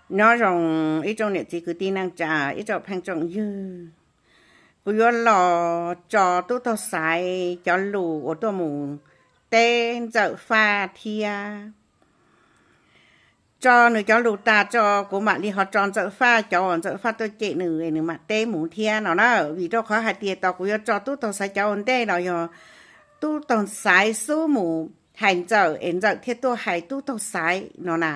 Nyob zoo ib tsoom niam txiv kwv tij neej tsa, ib tsoom pheej tsoom ywg, kuv yuav los tso Tub Taug Xaiv cov lus uas tuaj mus teb Ntxawm Faj thiab. Tso nws cov lus tas tso, kuv mam li ho tso Ntxawm Faj cov uas Ntxawm Faj tuaj cem nws, nws mam teb mus thiab no na. Vim rau qhov hais tias tos kuv yuav tso Tub Taug Xaiv cov ua ntej los yog Tub Taug Xaiv xub mus hais Ntxawm es Ntxawm thiaj tuaj hais Tub Taug Xaiv no na.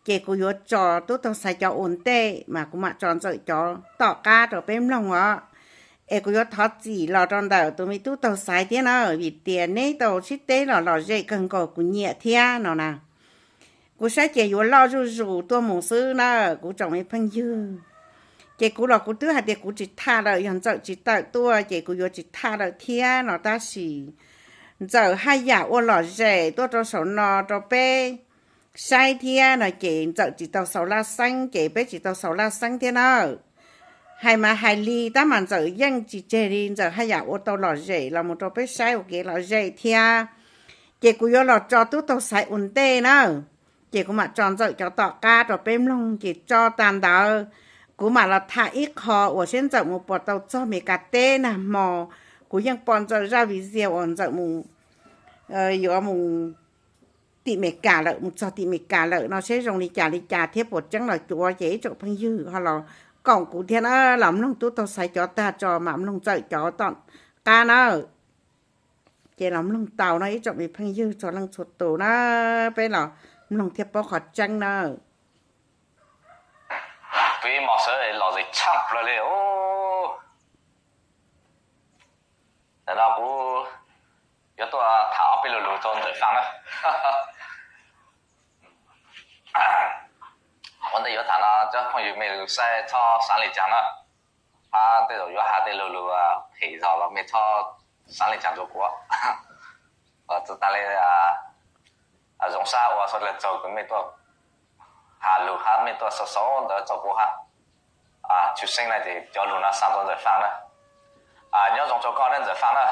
Ces kuv yuav tso Tub Taug Xaiv cov ua ntej mas kuv mam tso Ntxawm cov tom qab rau peb mloog os. Es kuv yuav thov txim los rau ntawm tus me Tub Taug Xaiv thiab na, vim tias neb tau sib teb los lom zem kawg nkaus, kuv nyiam thiab no na. Kuv saib ces yuav loj zuj zus tuaj mus xwb na, kuv tsoom me phooj ywg. Ces kuv los kuv twb hais tias kuv tsis tham lawm, yog Ntxawm tsis tawm tuaj ces kuv yuav tsis tham lawm thiab no. Tab sis Ntxawm haj yam ua lom zem tuaj rau saum no rau peb saib thiab no, ces Ntxawm tsis tau xaus laj xeeb ces peb tsis tau xaus laj xeeb thiab na. Hais mas hais li tab mas Ntxawm yeej tsis tseg li, Ntxawm haj yam ua tau lom zem los mus rau peb saib ua kev lom zem thiab. Ces kuv yuav los tso Tub Taug Xaiv ua ntej na. Ces kuv mam tso Ntxawm cov tom qab rau peb mloog, ces tso tas ntawd kuv mam los tham ib qho uas seb Ntxawm mus puas tau txog Meskas teb nag hmo. Kuv yeej pom Ntxawm zaj video uas Ntxawm mus, yuav mus tim Meskas lawm, mus txog tim Meskas lawm no seb zoo li cas li cas thiab puas tseeb los cuav. Ces ib tsoom phooj ywg ho los koom kuv thiab na, los mloog Tub Taug Xaiv cov tag tso mam mloog Ntxawm cov tom qab na. Ces los mloog tau no ib tsoom me phooj ywg txhua leej txhua tus na, peb los mloog thiaj paub qhov tseeb na. Peb mos sawv los zem tshaj plaws li. Ntawm no kuv yuav tuaj tham ob peb lo lus rau Ntxawm Faj na. Ua ntej yuav tham no cov phooj ywg mej lug saib txhob xaav le caag na. Hab tej zaum yuav has tej lug lug phem zog los mej txhob xaav le caag rua kuv. Txug tas le Zoo Sab ua suav dlawg tsaug kws mej tuaj has lug hab mej tuaj sau sau ntawv rau kuv hab. Tshwj xeeb na ces cov lug no xaa rua Ntxawm Faj na. Nyob zoo rua koj nawb Ntxawm Faj na.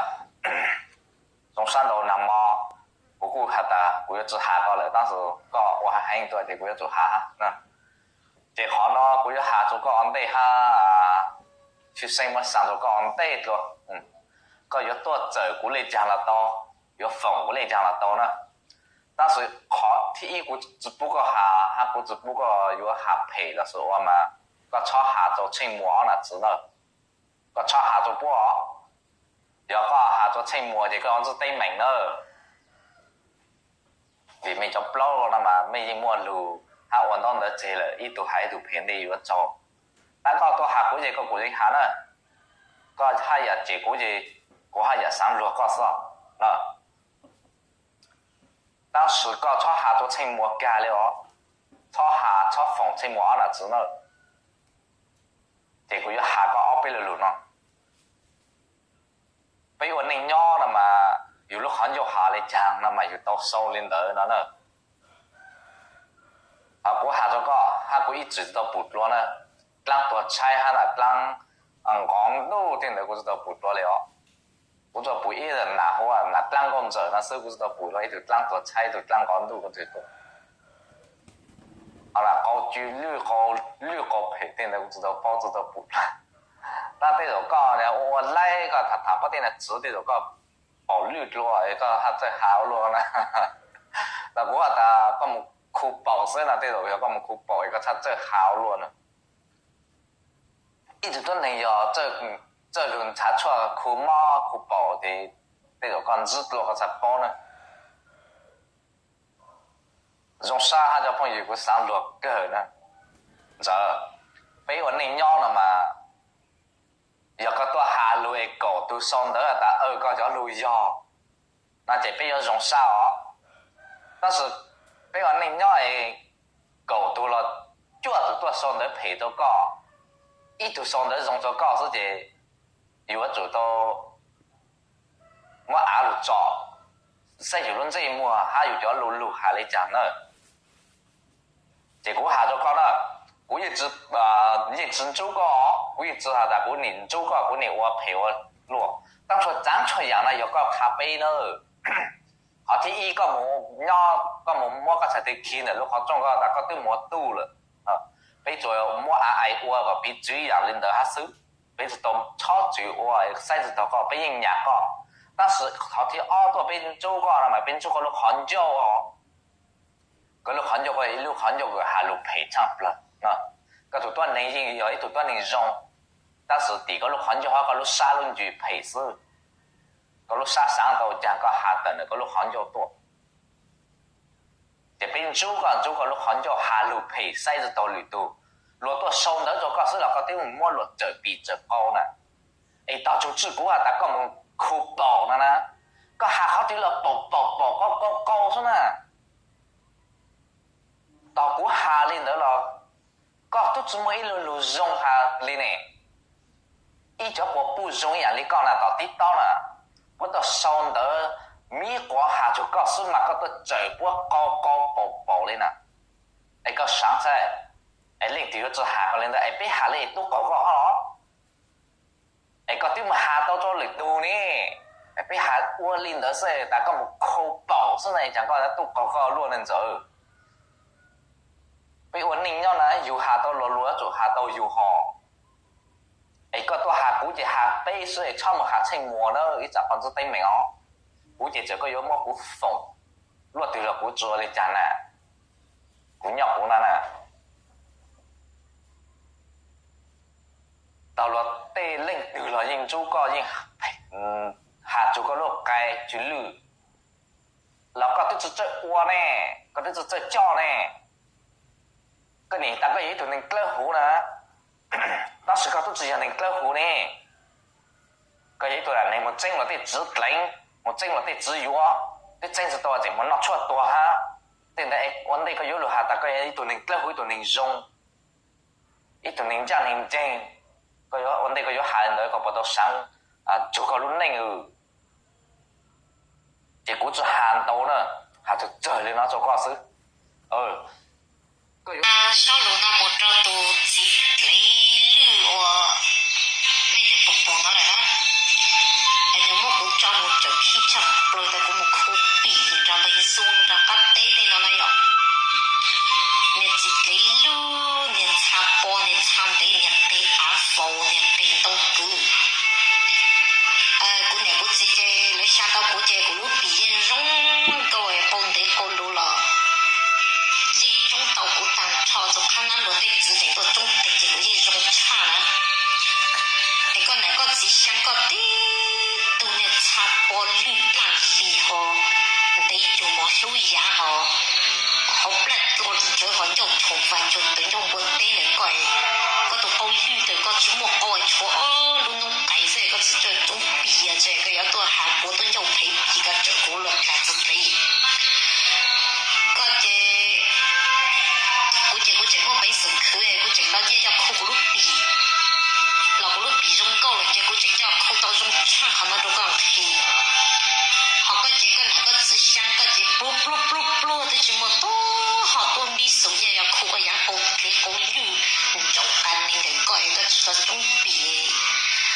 Zoo Sab ntau nag mo kuv kuj has tas kuv yuav tsi has koj lawm tab sis koj ua heev tuaj ces kuv yuav tsum has hab. Ces qhov no kuv yuav has rua koj ua ntej hab, tshwj xeeb muab xaa rua koj ua ntej dlua. Koj yuav tuaj txawm kuv le caag los tau, yuav foom kuv le caag los tau na. Tab sis qhov thib ib kuv tsi pub koj has hab kuv tsi pub koj yuav has phem los sis ua mas koj txhob has rua Tsheej Muas ob nam txiv na. Koj txhob has rua puab. Yog koj has rua Tsheej Muas ces koj yuav ntsib teeb meem na. Vim mej cov plaub no mas mej yeej muaj lug hab ua ntaub ntawv tseg lawm, ib tug has ib tug phem ntej yuav tsaug. Tab koj tuaj has kuv ces koj kuj yeej has na. Koj haj yam cem kuv ces kuv haj yam xaav luag koj xwb na. Tab sis koj txhob has rua Tsheej Muas kag le os. Txhob has txhob foom Tsheej Muas ob nam txiv na. Ces kuv yuav has koj ob peb lo lug no. Peb ua neej nyob no mas yus lub qhov ncauj has le caag no mas yus tau sau le ntawd no na. Kuv has rua koj hab kuv ib txwm tsi tau pum dlua na. Dlaab tuag tshaib hab dlaab nqov ntuj tej ntawd kuv tsi tau pum dlua le os. Kuv tsuas pum ib nam hu ua nam dlaab nkauj ntxawm no xwb, kuv tsi tau pum dlua ib tug dlaab tuag tshaib, ib tug dlaab nqov ntuj kuv tsi tau. Qau cw lwj, qau lwj qau phem tej ntawd kuv tsi tau paub tsi tau pum dlua. Tab tej zaum koj ua laib koj tham tham pob tej no txwv tej zaum koj paum lwj dlua es koj txhaj txawj has ua luaj na. Los kuv has tas koj mus khu paum xwb no, tej zaum yog koj mus khu paum es koj txhaj txawj has ua luaj na. Ib tug tuab neeg yog txawj lug nrhav tshuaj khu mob khu paum ces tej zaum koj ntsib dlua koj txhaj paub na. Zoo Sab hab cov phooj ywg, kuv xaav luag kawg na. Ntxawm, peb ua neej nyob no mas yog koj tuaj has lug es kaum tug sau ntawv has tas aw koj cov lug yog no ces peb yuav Zoo Sab os. Tab sis peb ua neej nyob es kaum tug los cuaj tug tuaj sau ntawv phem rau koj, ib tug sau ntawv zoo rau koj xwb ces yus yuav tsum tau muab av lug tsom saib yus lub ntsej muag hab yus cov lug lug has le caag na. Ces kuv has rau koj na, kuv yeej tsi ntsub koj, kuv yeej tsi has tas kuv nim ntsub koj, kuv nim ua phem ua luaj. Tab tsuas tsav txhua yaam no yog koj qha peb na. Qhov thib ib, koj mus nyob koj mus muab koj txhais tes khi ntawm lub qhov rooj, koj tas koj twb mus ua tub lawm. Peb tsuas muab a ai ua kom piv txwv yam li ntawd hab xwb. Peb tsis tau chob txwv ua, saib tsis taus koj, peb yeej nyiam koj. Tab sis qhov thib ob tuaj peb ntsub koj no mas peb ntsub koj lub qhov ncauj. Koj lub qhov ncauj, koj ib lub qhov ncauj kws has lus phem tshaj plawg no. Koj tus tuab neeg yeej yog ib tug tuab neeg zoo, tab sis tim koj lub qhov ncauj hab koj lub sab lub ntsws phem xwb. Koj lub sab xaav tau caag koj has tawm ntawm koj lub qhov ncauj tuaj. Ces peb ntsub koj, ntsub koj lub qhov ncauj has lug phem saib tsis taus lwm tus. Luag tuaj sau ntawv rau koj xwb los koj twb mus muab luag tsawm pim tsawm qau na. Es tos tug tswj kuv has tas koj mus khu paum no na. Koj has qhov twg los paum paum paum qau qau qau xwb na. Tos kuv has li ntawd los koj twb tsis muaj ib lub lug zoo has li ne. Ib cov quas puj zoo ib yam li koj na tom tib tob na, puab tuaj sau ntawv mib quav has txug koj xwb mas koj tuaj tsawm puab qau qau paum paum li na. Es koj xaav saib, es leej twg yuav tsis has koj li ntawd es peb has li tub qaug koj hab los? Es koj twb mus has tau rau lwm tug ne. Es peb has ua li ntawd xwb tas koj mus khu paum xwb na, cas koj tub qaug koj luaj ne ntxawg. Peb ua neej nyob na, yug has tau luag, luag yuav tsum has tau yug hos. Es koj tuaj has kuv ces has peb xwb es txhob mus has Tsheej Muas na ib tsoom phooj ywg teeb meem os. Kuv ces txawm koj yuav muab kuv foom luaj twg los kuv tsis ua li cas na. Kuv nyob kuv na na. Tau luag tej leej twg los yeej ntsub koj, yeej has txug koj lub qai tsw lwj los koj twb tsis txawj ua ne, koj twb tsis txawj coj ne. Koj nim tas koj yog ib tug neeg dlawb huv na, tab sis koj twb tsis yog neeg dlawb huv ne. Koj yog ib tug neeg mus txeeb luag tej txiv dleev, mus txeeb luag tej txiv yuav, twb txeeb tsis tau tseem mus noj tshuaj tuag hab. Tej ntawd ua ntej koj yuav lug has tas koj yog ib tug neeg dlawb huv, ib tug neeg zoo, ib tug neeg ncaj neeg nceeg. Koj yuav ua ntej koj yuav has li ntawd koj puas tau xaav txug koj lub neej? Ces kuv tsis has ntau na, has txawg txawg li no rau koj xwb. Koj yuav sau lus no mus rau tus txiv dleev lwj uas nej twb pum pum no lawm na, es nws muab kuv tso mus tsawm khib tshaj plaws tas kuv mus khu pim nrog npe zuag nrog qab teb tej no na yom. Niag txiv dleev lwj, niag txha pos, niag txha ntev, niag qe av faus, niag qe ntoo kwv. Kuv niam kuv txiv ces lawv xya tau kuv ces kuv lub pim yeej zoo nkauj es qau ntev qau luv los yeej tsoob tau kuv tag nrho, txhua qhab nab luag tej txiv tseem tuaj tsoob tes ces kuv yeej zoo tshaj na. Es koj niam koj txiv xyaa koj tib tug niag txha pos lwj plaaj hlis ho ntev cuag mos hlub yav ho, hauv plaj dlua ntsawv ho ncauj tshua vag cuag tawv ncauj npua teb ntawm koj, koj tus qau lwj ntawm koj tsis muaj qau tshuav ob lub noob qais xwb koj tsis txawj tsoob pim, koj yuav tuaj has kuv tuaj ncauj phem pim koj tsawm kuv luag dlag txwv dlev. Koj ces, kuv ces kuv tseem muaj peev xwm khwv kuv tseem tau nyiaj coj khu kuv lub pim, los kuv lub pim zoo nkauj lawm ces kuv tseem coj khu tau zoo tshaj qhov no rau koj nqhis. Ho koj ces koj niam koj txiv xyaa koj ces plub plub plub plub twb tsis muaj tub ho tuaj npib xus nyiaj yuav khu koj yav qau dlev qau lwj ntsaum qas neeg ntawm koj es koj tsis tau tsoob pim.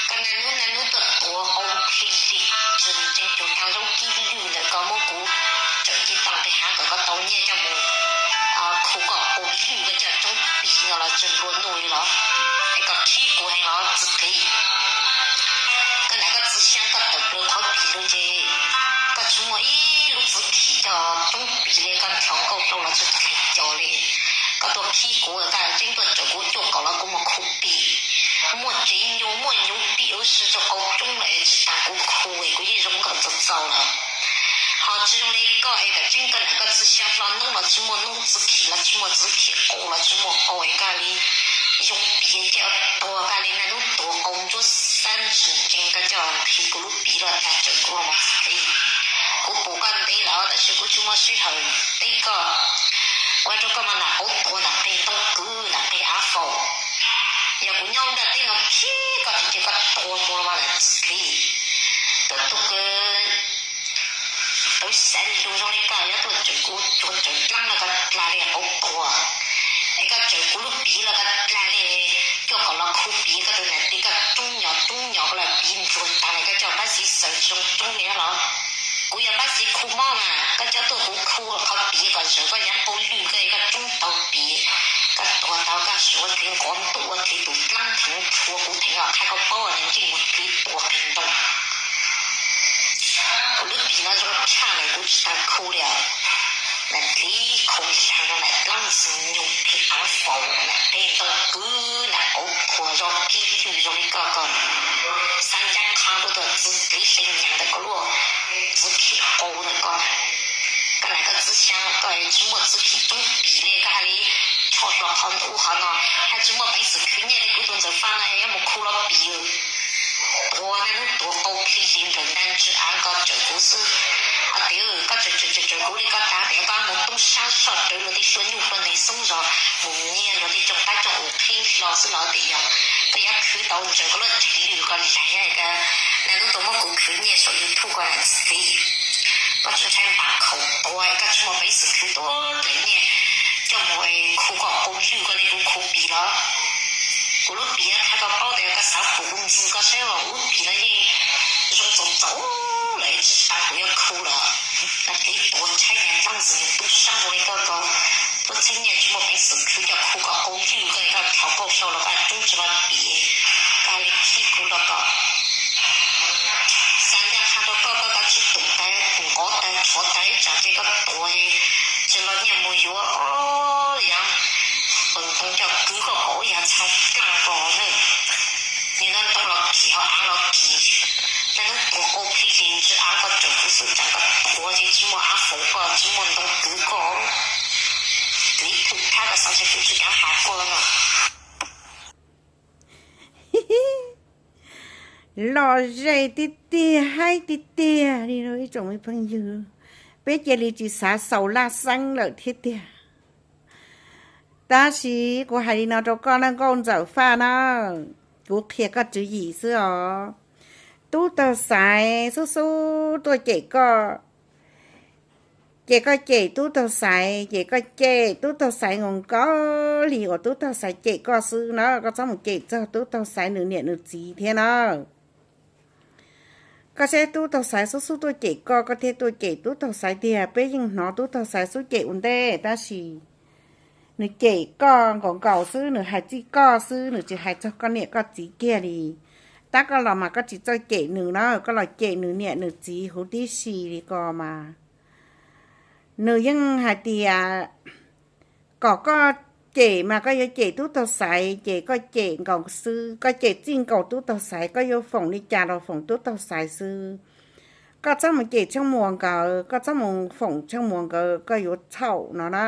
Koj naj nub naj nub tuaj tuav qau nqhis hlis tsis ntseeg cuag thaaj zaub kib lwj ntawm koj muab kuv tsawm ci tau nqis hav kom koj tau nyiaj coj mus khu koj qau lwj koj coj tsoob pim no los tsis nplua nuj li los? Es koj khib kuv heev los txiv dlev. Koj niam koj txiv xyaa koj tawm plaws qhov pim lug ces koj tsis muaj ib lub txiv khim coj tsoob pim li, koj nrho nkauj rau los tsis kag cos li. Koj tuaj khib kuv, koj tseeb tuaj tsawm kuv cuaj kaum los kuv mus khu pim. Muaj tsev nyuj muaj nyuv pib ua si rau qau coob lawm tsis tas kuv khu es kuv yeej zoo nkauj txaus txaus lawm. Ho tsis zoo li koj es koj tseeb koj niam koj txiv xyaa hlo noob los tsis muaj noob, txiv khim los tsis muaj txiv khim, qau los tsis muaj qau es koj li yoo pim coj tuag, koj li naj nub tuav qau ntsuab xab ntsis ntsees koj coj nqhis kuv lub pim los tag tsawm kuv los mas txiv dlev. Kuv pum koj ntev lawm tab sis kuv tsis muaj sij hawm teb koj. Kuv hais rau koj mas nram qauv tuag nram qe ntoo kwv nram qe av faus. Yog kuv nyob nram teb no khib koj tseem ces koj tuag mus los mas txiv dlev. Tuaj tug kws tawv xaiv lug zoo li koj yuav tuaj tsawm kuv, tsuav tsawm dlaab los koj dlaag li qauv tuag. Es koj tsawm kuv lub pim los koj dlaag li, cuaj kaum los khu pim koj tus nam tis koj tsoob nyom tsoob nyom koj los pim ntsuag taag li koj coj pab xib xawm tsis zoo tsoob li los. Kuv yog pab xib khu mob mas koj coj tuaj kuv khu qhov pim kom zawm koj yav qau lwj koj es koj tsoob tau pim. Koj tuag tau koj sim ua kev nqov ntuj ua kev tus dlaab theev rhuav kuv theev os, qhia koj paub nws ntsej muag kev tuag qis ntoo. Kuv lub pim no zoo tshaj lawm kuv tsis tau khu li os. Lam dlib khoo laag lam dlaab ntxwg nyoog phem av faus lam qe ntoo kwv lam qauv qhuas zoo kib lwj zoo li koj ko. Xav ncaj qha tuaj txwv kev hle nyav ntawm koj lub txwv phim qau ntawm koj na. Koj nam koj txwv xyaa koj tsis muaj txwv phim coob pim li koj hais li tsho hlo qhov ub qhov no, hais tsis muaj peev xwm khwv nyiaj li kuv tus ntxawm Faj no yuav mus khu los pim. Tuag naj hnub tuag qau plhis li nplawm ntaj ntsw av nkaus tsawm kuv xwb. Hais tias koj tsawm tsawm tsawm kuv li koj tas tias koj mus tub sab soj rawv luag tej hlua nyuj hlua nees xoob zog mus nyiag luag tej cooj qab cooj us qhib hlo xwb los tias yog koj yuav khwv tau ntsaws koj lub tsev lwj koj laig naj hnub tuag muab kuv khwv nyiaj saum YouTube koj hais txwv kev. Koj tsis ntshai npam khaum tuag koj tsis muaj peev xwm khwv tuag dlaim nyiaj coj mus khu kom qau lwj koj li kuv khu pim los. Kuv lub pim no qhia koj paub tias koj xav pum kuv ntxwg koj saib os, kuv lub pim no yeej zoo txaus txaus lawm tsis tas kuv yuav khu los. Koj kev tuag ntshai nyav dlaab ntxwg nyoog tub sab zoo li koj ko, tuaj txheeb nyiaj tsis muaj peev xwm khwv coj khu kom qau lwj koj li koj dhau pauj sau los koj coob tsis los pim, koj li khib kuv los kom Xav ncaj qha rau koj, koj tsis tum tawv nqov tawv tshuav tawv ib tsam ces koj tuag tsis los nyiaj mus yuav os. Yog qws ntoo coj kwv koj kom ua yog txhaj plaaj ko na. Nim no ntoo los kis ho av los kis, naj hnub tuag qau plhis li ntsw av koj tsawm kuv xwb, tsam koj tuag ces tsis muaj av faus koj tsis muaj ntoo kwv koj. Tus ib tug thab koj xav ntshe kuv tsis kav has koj no. Lom zem tiag tiag, haib tiag tiag li ib tsoom me phooj ywg. Peb cia li tsis xav xaus laj xeeb lawm thiab tiag. Tab sis kuv hais li no rau koj na Nkauj Ntxawm Faj na, kuv qhia koj tswv yim xwb os. Tub taug xaiv xub xub tuaj cem koj, ces koj cem tub taug xaiv, ces koj cem tub taug xaiv nkaus nkaus li uas tub taug xaiv cem koj xwb na. Koj txhob mus cem txog tub taug xaiv nws niam nws txiv thiab na. Koj saib tub taug xaiv xub xub tuaj cem koj, koj thiaj tuaj cem tub taug xaiv tiag. Peb yeej hnov tub taug xaiv xub cem ua ntej, tab sis nws cem koj nkaus nkaus xwb, nws hais txij koj xwb, nws tsis hais txog koj niam koj txiv kiag li. Tab koj los mas koj tsis txawj cem nws na, koj los cem nws niam nws txiv huv tib si li ko mas. Nws yeej hais tias kom koj cem mas koj yuav cem tub taug xaiv, ces koj cem nkaus xwb, koj cem txij nkaus tub taug xaiv, koj yuav foom li cas los foom tub taug xaiv xwb. Koj txhob mus cem Tsheej Muas nkawd, koj txhob mus foom Tsheej Muas nkawd, koj yuav txhaum no na.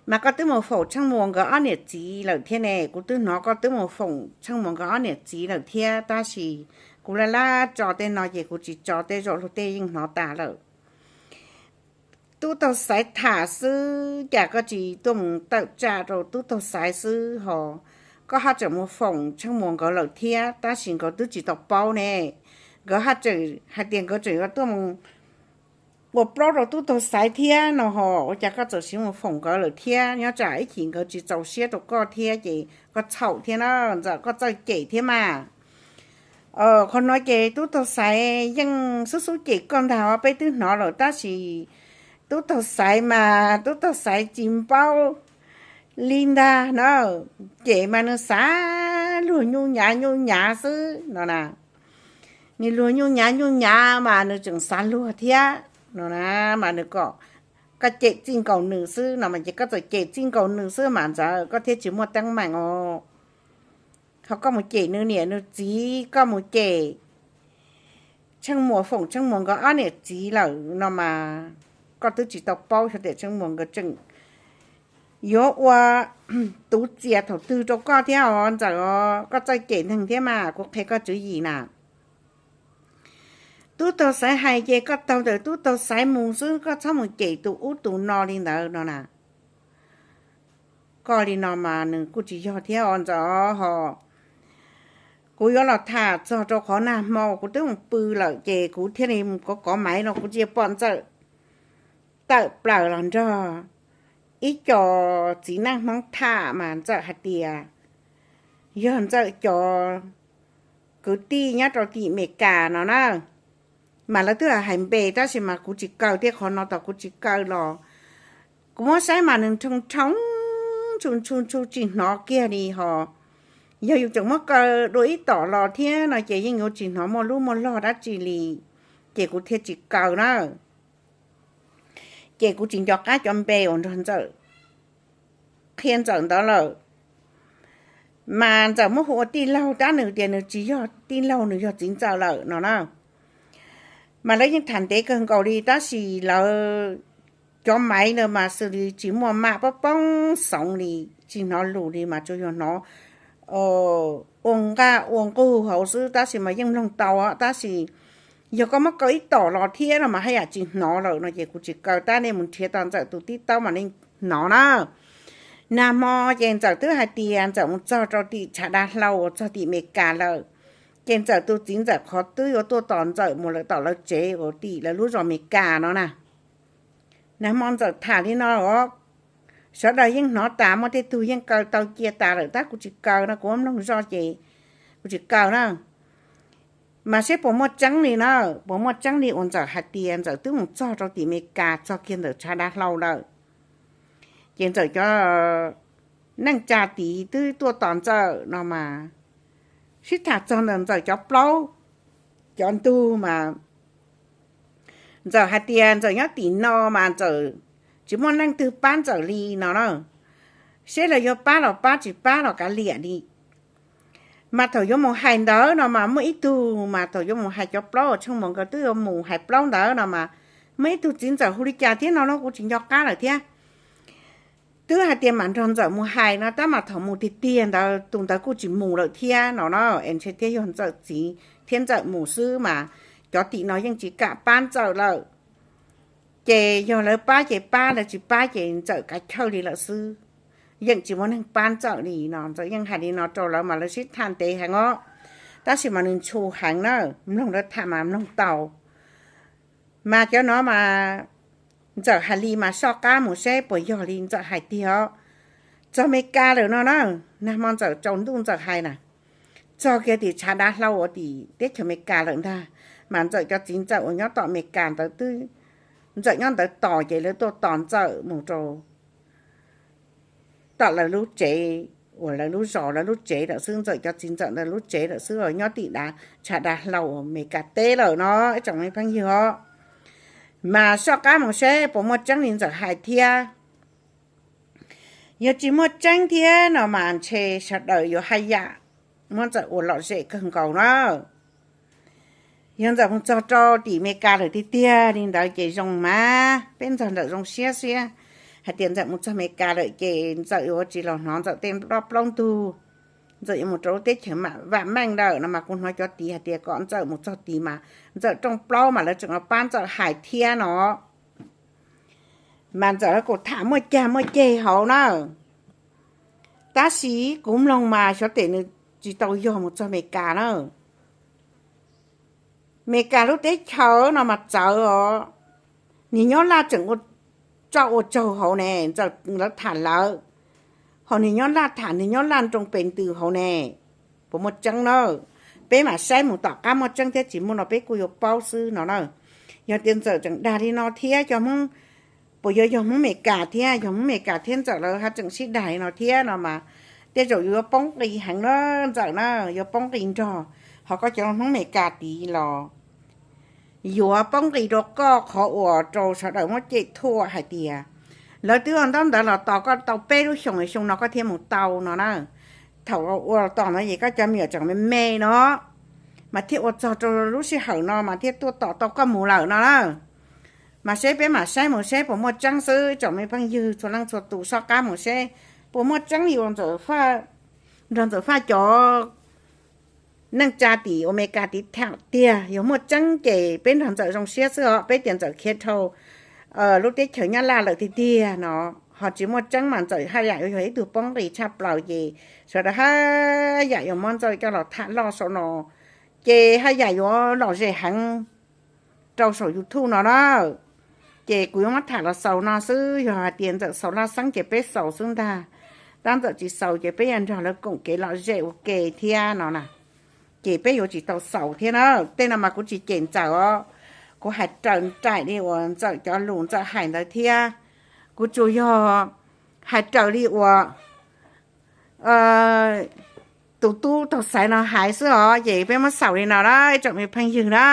Mas koj twb mus foom Tsheej Muas nkawd ob niam txiv lawm thiab ne, kuv twb hnov koj twb mus foom Tsheej Muas nkawd ob niam txiv lawm thiab, tab sis kuv laj laj tso tej no ces kuv tsis tso tej zaum luag tej yeej hnov tas lawm. Tub taug xaiv tham xwb, cas koj tsis tuaj mus tawm tsam rau tub taug xaiv xwb ho? Koj haj tseem mus foom Tsheej Muas nkawd lawm thiab, tab sis nkawd twb tsis tau paub ne. Nkawd haj tseem hais tias nkawd tseem yuav tuaj mus ua plaub rau tub taug xaiv thiab no ho, ua cas koj txawm mus foom nkawd lawm thiab? Nyob tsam ib chim nkawd tsis txaus siab rau koj thiab ces koj txhaum thiab na, ntxawm koj txawj cem thiab mas. Qhov no ces tub taug xaiv yeej xub xub cem koj ntag, peb twb hnov lawm, tab sis tub taug xaiv mas tub taug xaiv tsis npaub li ntag na. Cem mas nws xav luag nyuj nyav nyuj nyav xwb no na. Nws luag nyuj nyav nyuj nyav mas nws tseem xav luag thiab no na, mas nws kom koj cem txij nkaus nws xwb no mas, ces koj txawm cem txij nkaus nws xwb mas ntxawm koj thiaj tsis muaj teeb meem os. Ho koj mus cem nws niam nws txiv, koj mus cem Tsheej Muas, foom Tsheej Muas nkawd ob niam txiv lawm no mas, koj twb tsis tau paub xyov tias Tsheej Muas nkawd tseem yuav ua tuv txias thaum twg rau koj thiab os ntxawm os, koj txawj cem neeg thiab mas, kuv qhia koj tswv yim na. Tub taug xaiv hais ces koj taug ntawm tub taug xaiv mus xwb, koj txhob mus cem tus ub tus no li ntawd no na. Koj li no mas nws kuj tsis yog thiab os ntxawm ho. Kuv yuav los tham txog rau qhov nag hmo kuv twb mus pw lawm ces kuv thiaj li kov kov maiv no kuv cia pom ntxawm tawm plaws los nrog ib co txiv neej Hmoob tham mas ntxawm hais tias yog ntxawm cov kwv tij nyob rau tim Amelikas no na. Mas lawv twb hais npe tab sis mas kuv tsis kaw thiab, qhov no tos kuv tsis kaw los Kuv muab saib mas nws nrhoo nrhoo, ntshu ntshu ntshu tsis hnov kiag li hos. Yog yus tseem muab kaw dua ib tom los thiab no ces yeej yuav tsis hnov muaj lub muaj log dab tsi li, ces kuv thiaj tsis kaw na. Ces kuv tsis nco qab cov npe uas nrog Ntxawm qhia Ntxawm ntawd lawm. Mas Ntxawm muab hu ua tij laug tab nws tias nws tsis yog tij laug, nws yog txiv ntxawm lawm no na. Mas lawv yeej tham ntev kawg nkaus li tab sis lawv cov maiv ntawd mas xws li tsis muaj maj poob poob xoov li, tsis hnov lus li mas tsuas yog hnov ua nqaj ua nqug hauv xwb tab sis mas yeej mloog tau tab sis yog koj muab kaw ib tom los thiab no mas haj yam tsis hnov lawm no ces kuv tsis kaw tab nej mus nrhiav tau Ntxawm tus tib taub mas nej hnov na. Nag hmo ces Ntxawm twb hais tias Ntxawm mus txog rau tim tshav dav hlau uas txog tim Amelikas lawm, ces Ntxawm tus txiv Ntxawm qhov twb yuav tuaj tos Ntxawm mus lawm tom lawv tsev uas tim lawv lub zos Amelikas no na. Nag hmo Ntxawm tham li no os, sawv daws yeej hnov tas, muaj tej tug yeej kaw tau cia tas lawm tab kuv tsis kaw no, kuv mloog zoj ces kuv tsis kaw na. Mas seb puas muaj tseeb li na, puas muaj tseeb li uas Ntxawm hais tias Ntxawm twb mus txog rau tim Amelikas, txog kiag ntawm tshav dav hlau lawm, ces Ntxawm cov neej tsa tid twb tuaj tos Ntxawm no mas, sib tham txog ntawm Ntxawm cov plaub cov ntug mas Ntxawm hais tias Ntxawm nyob tim no mas Ntxawm tsis muaj neeg twg pab Ntxawm li no na. Seb lawv yuav pab los pab, tsis pab los kav liam li. Mas thaum yuav mus hais ntawd no mas muaj ib tug, mas thaum yuav mus hais cov plaub uas Tsheej Muas nkawd twb yuav mus hais plaub ntawd no mas, muaj ib tug txiv Ntxawm hu li cas thiab no los kuv tsis nco qab lawm thiab. Twb hais tias mam nrog Ntxawm mus hais no tab mas thaum mus tiag tiag ntawd tus ntawd kuj tsis mus lawm thiab no na, es ntshe thiaj yog Ntxawm txiv thiab Ntxawm mus xwb mas, cov tim no yeej tsis kam pab Ntxawm lawm. Ces yog lawv pab ces pab, lawv tsis pab ces Ntxawm kav chawj li lawm xwb. Yeej tsis muaj neeg pab Ntxawm li no, Ntxawm yeej hais li no rau lawv mas lawv sib tham ntev heev os. Tab sis mas nws ntshua heev na, mloog lawv tham mas mloog tau. Mas cov no mas Ntxawm hais li mas soj qab mus seb puas yog li Ntxawm hais tiag os. Txog Amelikas lawm no na, nag hmo Ntxawm tsaus ntuj Ntxawm hais na, txog kiag tim tshav dav hlau uas tim teb chaws Amelikas lawm ntag. Mas Ntxawm cov txiv Ntxawm uas nyob tom Amelikas ntawd twb, Ntxawm nyob ntawd tos ces lawv tuaj tos Ntxawm mus rau tom lawv lub tsev, uas lawv lub zos lawv lub tsev lawm xwb, Ntxawm cov txiv Ntxawm ntawd lub tsev lawm xwb, nyob tim dav tshav dav hlau Amelikas teb lawm no ib tsoom me phooj ywg os. Mas soj qab mus seb puas muaj tseeb li Ntxawm hais thiab. Yog tsis muaj tseeb thiab no mas ntshe sawv daws yuav haj yam muab Ntxawm ua lom zem kawg nkaus na. Yog Ntxawm mus txog rau tim Amelikas lawm tiag tiag li ntawd ces zoo mas peb nrog Ntxawm zoo siab siab hais tias Ntxawm mus txog Amelikas lawm ces Ntxawm yuav tsis los hnov Ntxawm tej plaub ntug. Ntxawm yuav mus rau lub teb chaws mam vam meej lawm no mas kuv hnov cov tid hais tias kom Ntxawm mus txog tid mas Ntxawm rooj plaub mas lawv tseem pab Ntxawm hais thiab no. Mas Ntxawm lawv kuj tham muaj cag muaj ceg hauv na. Tab sis kuv mloog mas xyov tes nws tsis tau yog mus txog Amelikas na. Amelikas lub teb chaws no mas txawv os, niag Nyab Laj tseem ua tsoj ua tsaug hauv ne, Ntxawm lawv tham lawv, ho niag Nyab Laj tham niag Nyab Laj nroo pes ntws hauv ne. Puas muaj tseeb na? Peb mam saib mus tom qab muaj tseeb thiab tsis muaj no peb kuj yuav paub xwb no na. Yog tias Ntxawm tseem dag li no thiab cov Hmoob, puas yuav yog Hmoob Amelikas thiab, yog Hmoob Amelikas thiab Ntxawm lawv haj tseem sib dag li no thiab no mas tej zaum yuav poob qis heev na Ntxawm na, yuav poob qis nrog ho koj cov Hmoob Amelikas tid los yuav poob nqis rau koj qhov uas rau sawv daws muab cem thuam hais tias lawv twb ua ntaub ntawv los tos koj tau peb lub xyoos, xyoo no koj thiaj mus tau no na. Thaum ua los tos no ces koj cov me nyuam tseem me me no, mas thiaj ua txog rau lub sij hawm no mas thiaj tuaj tos tau koj mus lawm no na. Mas seb peb mam saib mus seb puas muaj tseeb xwb tsoom me phooj ywg txhua leej txhua tus, soj qab mus seb puas muaj tseeb li uas Ntxawm Faj, nrog Ntxawm Faj cov neej tsa tim Amelikas tid tham tiag. Yog muaj tseeb ces peb nrog Ntxawm zoo siab xwb os, peb tias Ntxawm khiav dhau lub teb chaws Nyab Laj lawm tiag tiag no. Ho tsis muaj tseeb mas Ntxawm haj yam yuav yog ib tug poob nqis tshaj plaws ces sawv daws haj yam yuav muab Ntxawm coj los tham loj saum no, ces haj yam yuav lom zem heev rau saum YouTube no na. Ces kuv yuav muab tham los xaus no xwb, yog hais tias Ntxawm xaus laj xeeb ces peb xaus xwb ntag, tab Ntxawm tsis xaus ces peb yuav nrog lawv koom kev lom zem ua ke thiab no na. Ces peb yuav tsis tau xaus thiab na. Tej no mas kuv tsis cem Ntxawm os, kuv hais raws nraim li uas Ntxawm cov lus Ntxawm hais ntawd thiab. Kuv tsuas yog hais raws li uas tus tub tog xaiv no hais xwb os, ces peb muab xaus li no na ib tsoom me phooj ywg na.